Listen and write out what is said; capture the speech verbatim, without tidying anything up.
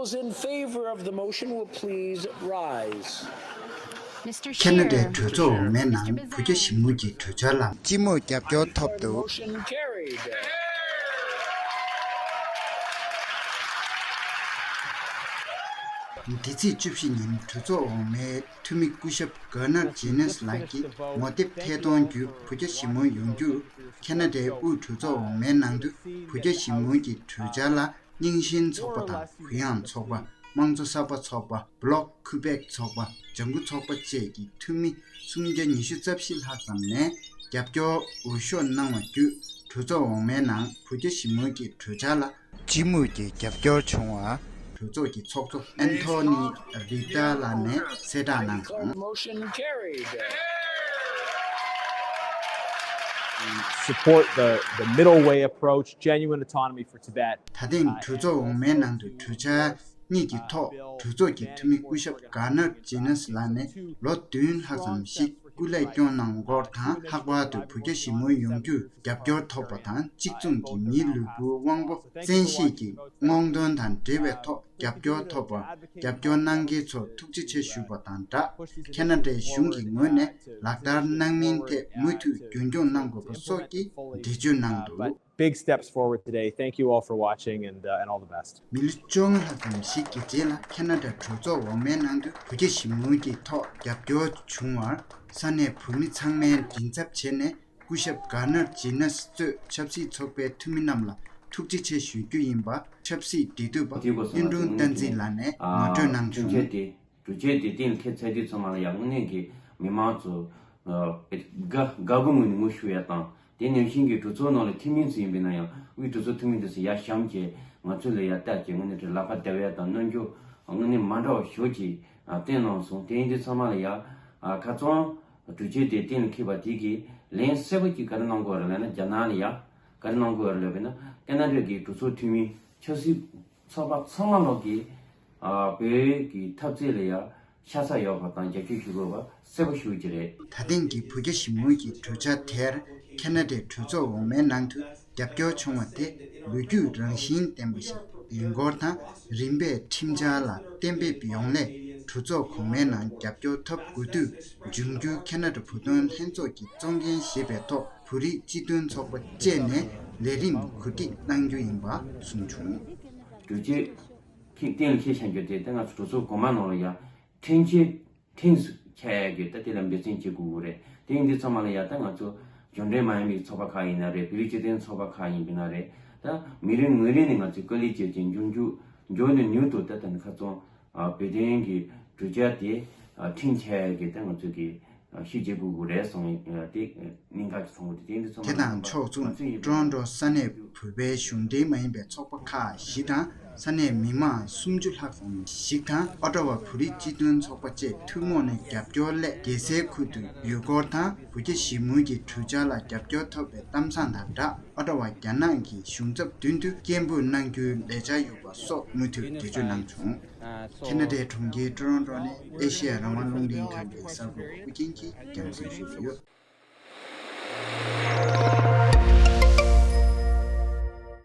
Those in favor of the motion will please rise. Mister ཁེ་ན་ཌའི་གྲོས་ཚོགས་འོག་མའི་ནང་བོད་རྒྱ་ཞི་མོལ་གྱི་གྲོས་འཆར་ལ་སྤྱི་མོས་རྒྱབ་སྐྱོར་ཐོབ་འདུག Motion carried. འདི་ཚེས་བཅུ་བཞི་ཉིན་གྲོས་ཚོགས་འོག་མའི་འཐུས་མི་སྐུ་ཞབས་གྷར་ནར་ཇེ་ནས་ལགས་ཀྱིས་ངོ་དེབ་ཐད་གཏོང་བརྒྱུད་བོད་རྒྱ་ཞི་མོལ་ཡོང་རྒྱུར་ཁེ་ན་ཌའི་དབུས་གྲོས་ཚོགས་འོག་མའི་ནང་དུ་བོད་རྒྱ་ཞི་མོལ་གྱི་གྲོས་འཆར་ལ་རྙིང་ཞེན་ཚོགས་པ་དང་གུ་ཡངས་ཚོགས་པ། དམངས་གཙོ་གསར་པ་ཚོགས་པ། བྷི་ལོག་ཁུ་བེག་ཚོགས་པ། ལྗང་གུ་ཚོགས་པ་བཅས་ཀྱི་འཐུས་མི་སུམ་བརྒྱ་ཉི་ཤུ་རྩ་བཞི་ལྷག་ཙམ་ནས་རྒྱབ་སྐྱོར་འོས་ཤོག་གནང་བ་བརྒྱུད་གྲོས་ཚོགས་འོག་མའི་ནང་བོད་རྒྱ་ཞི་མོལ་གྱི་གྲོས་འཆར་ལ་སྤྱི་མོས་ཀྱི་རྒྱབ་སྐྱོར་བྱུང་བ། གྲོས་ཚོགས་ཀྱི་ཚོགས་གཙོ་ཨན་ཐོ་ནི་རི་ཏཱ་ལགས་ནས་གསལ་བསྒྲགས་གནང་སོང་། Motion carried. Support the, the middle way approach, genuine autonomy for Tibet. ད་ཐེངས་གྲོས་ཚོགས་འོག་མའི་ནང་དུ་གྲོས་འཆར་གཉིས་ཀྱི་ཐོག་གྲོས་ཚོགས་ཀྱི་འཐུས་མི་སྐུ་ཞབས་གྷར་ནར་ཇེ་ནས་ལགས་ནས་ལོ་བདུན་ལྷག་ཙམ་ཞིག་སྐུ་ལས་སྐྱོང་གནང་སྐོར་དང་། ལྷག་པར་དུ་བོད་རྒྱ་ཞི་མོལ་ཡོང་རྒྱུར་རྒྱབ་སྐྱོར་ཐོབ་པ་དང་། གཅིག་མཚུངས་ཀྱི་མིའི་ལུས་པོའི་དབང་པོ་བཙན་ཤེད་ཀྱི་སྔོག་འདོན་དང་འབྲེལ་བའི་ཐོག་རྒྱབ་སྐྱོར་ཐོབ་པར་རྒྱབ་སྐྱོར་གནང་མཁན་ཚོར་ཐུགས་རྗེ་ཆེ་ཞུས་པ་དང་སྦྲགས། ཁེ་ན་ཌའི་གཞུང་གི་ངོས་ནས་ལག་བསྟར་གནང་མིན་ཐད་མུ་མཐུད་རྒྱུན་སྐྱོང་གནང་དགོས་པ་སོགས་ཀྱི་འགྲེལ་བརྗོད་གནང་འདུག Big steps forward today. Thank you all for watching and, uh, and all the best. མི་ལོ་བཅོ་ལྔ་ལྷག་ཙམ་ཞིག་གི་རྗེས་ལ་ཁེ་ན་ཌ་གྲོས་ཚོགས་འོག་མའི་ནང་དུ་བོད་རྒྱ་ཞི་མོལ་གྱི་ཐོག་རྒྱབ་སྐྱོར་བྱུང་བར་ས་གནས་བོད་མི་ཚང་མས་མགྲིན་ཚབ་བྱས་ནས་སྐུ་ཞབས་གྷར་ནར་ཇེ་ནས་གཙོས་ཆབ་སྲིད་ཚོགས་པའི་འཐུས་མི་རྣམས་ལ་ཐུགས་རྗེ་ཆེ་ཞུ་རྒྱུ་ཡིན་པ་ཆབ་སྲིད་འབྲེལ་མཐུད་པ་དེའི་སྐོར་སོགས་གཡུང་དྲུང་བསྟན་འཛིན་ལགས་ནས་ངོ་སྤྲོད་གནང་བྱུང་། གྲོས་ཆོད་དེ་གྲོས་ཆོད་དེ་གཏན་ལ་འཁེལ་ཚར་དུས་ཚང་མ་ལ་ཡང་དངོས་གནས་ཀྱི་མི་མང་ཚོ་དགའ་དགའ་དགུ་ངོས་ནས་ངོ་ཤུགས་ཡ་དང་། དེ་ནང་བཞིན་གྱི་གྲོས་ཚོགས་ནང་ལ་འཐུས་མི་ཚོ་ཡིན་པས་ན་ཡང་དབུས་གྲོས་ཚོགས་འཐུས་མི་དེ་ཚོ་ཡར་བཞེངས་བྱས་ང་ཚོ་ལ་ཡར་བལྟས་བྱས་དངོས་གནས་དྲི་ལག་པ་བརྡབ་ཡ་དང་རྣམ་འགྱུར་དངོས་གནས་མ་འདྲ་བ་ཞེ་པོ་ཅིག་བསྟན་གནང་སོང་། དེ་ཡིན་དུས་ཚང་མ་ལ་ཡ་ཁ་རྩང་གྲོས་ཆོད་དེ་གཏན་ལ་འཁེལ་བ་དེ་གི་ལན་གསལ་པོ་ཅིག་ག་རེ་གནང་དགོས་རེད་ལབ་ན། རྒྱ་ནག་ལ་ཡ་ག་རེ་གནང་དགོས་རེད་ལབ་པས་ན། ཁེ་ན་ཌ་གི་གྲོས་ཚོགས་འཐུས་མི་ཆབ་སྲིད་ཚོགས་པ་ཚང་མ་ལོག་གིས་ཨ་བོད་ཀྱི་འཐབ་རྩོད་ལ་ཡ་ཤ་ཚ་ཡོད་པ་དང་རྒྱབ་སྐྱོར་ཞུ་དགོས་པ་གསལ་པོ་ཞུ་གི་རེད། ད་ཐེངས་ཀྱི་བོད་རྒྱ་ཞི་མོལ་གྱི་གྲོས་འཆར་དེར་ཁེ་ན་ཌའི་གྲོས་ཚོགས་འོག་མའི་ནང་དུ་རྒྱབ་སྐྱོར་བྱུང་བ་དེ་ལོ་རྒྱུས་རང་བཞིན་ལྡན་པ་ཞིག་ཡིན་སྐོར་དང་། རིམ་པས་ཁྲིམས་འཆར་ལ་གཏན་འབེབས་ཡོང་སླད་གྲོས་ཚོགས་གོང་མའི་ནང་རྒྱབ་སྐྱོར་ཐོབ་དགོས་དུས་འབྱུང་འགྱུར་ཁེ་ན་ཌ་བོད་དོན་ལྷན་ཚོགས་ཀྱི་གཙོ་འགན་བཞེས་པའི་ཐོག་བོད་རིགས་སྤྱི་མཐུན་ཚོགས་པ་བཅས་ནས་ལས་རིམ་གོ་སྒྲིག་གནང་རྒྱུ་ཡིན་པ་གསུངས་བྱུང་། གྲོས་ཆོད་ཁྲིམས་གཏན་ལ་འཁེལ་བཞག་རྒྱུ་དེ་ད་ང་ཚོ་གྲོས་ཚོགས་གོང་མ་ནང་ལ་ཡ་ཁྲིམས་ཆད་ཁྲིམས་སུ་འཆར་ཡ་གི་ད་དེ་ལ་འབད་བརྩོན་བྱེད་དགོས་ཀྱི་རེད། དེ་ཡིན་དུས་ཚང་མ་ལ་ཡ་ད་ང་ཚོ་གཞུང་འབྲེལ་མ་ཡིན་པའི་ཚོགས་པ་ཁག་ཡིན་ན་རེད། བོད་རིགས་སྤྱི་མཐུན་ཚོགས་པ་ཁག་ཡིན་པ་ན་རེད། ད་མི་རེ་ངོས་རེ་ནས་ང་ཚོས་དཀའ་ལས་བྱས་ཏེ་མཇུག་མཇུག་མཇུག་ནས་མྱུར་དུ་ད་ད་ནི་ཁ་ཚོན་ཨ་བོད་དོན་གྱི་གྲོས་འཆར་དེ་ཨ་ཁྲིམས་འཆར་ཡ་གི་ད་ང་ཚོ་གི་ཨ་ཤུགས་རྒྱག་དགོས་ཀྱི་རེད་གསུངས། ཨ་དེ་གནད་འགག་ཅིག་མཐོང་གི་འདུག་དེ་འདི་ཚོ་དེ་དང་ཕྱོགས་མཚུངས་ཀྲོ་རོན་ཀྲོ་ས་གནས་བོད་པའི་གཞུང་འབྲེལ་མ་ཡིན་པའི་ཚོགས་པ་ཁག་བཞི་དང་ས་གནས་མི་མང་སུམ་ཅུ་ལྷག་ཙམ་ཞིག་དང་ཨོ་ཊ་ཝ་བོད་རིགས་སྤྱི་མཐུན་ཚོགས་པ་བཅས་ཐུན་མོང་ནས་རྒྱབ་སྐྱོར་སླད་རྒྱལ་སའི་ཁུལ་དུ་ཡོད་སྐོར་དང་། བོད་རྒྱ་ཞི་མོལ་གྱི་གྲོས་འཆར་ལ་རྒྱབ་སྐྱོར་ཐོབ་པའི་གཏམ་བཟང་དང་སྦྲགས་ཨོ་ཊ་ཝ་རྒྱ་ནག་གི་གཞུང་ཚབ་མདུན་དུ་སྐད་འབོད་གནང་རྒྱུའི་ལས་འཆར་ཡོད་པ་སོགས་མུ་མཐུད་འགྲེལ་བརྗོད་གནང་བྱུང་། ཁེ་ན་ཌའི་གྲོང་ཁྱེར་ཀྲོ་རོན་ཀྲོ་ནས་ཨེ་ཤེ་ཡ་རང་དབང་རླུང་འཕྲིན་ཁང་གི་གསར་འགོད་པ་ཨུ་རྒྱན་གྱིས་རྒྱང་སྲིང་ཞུས་ཡོད།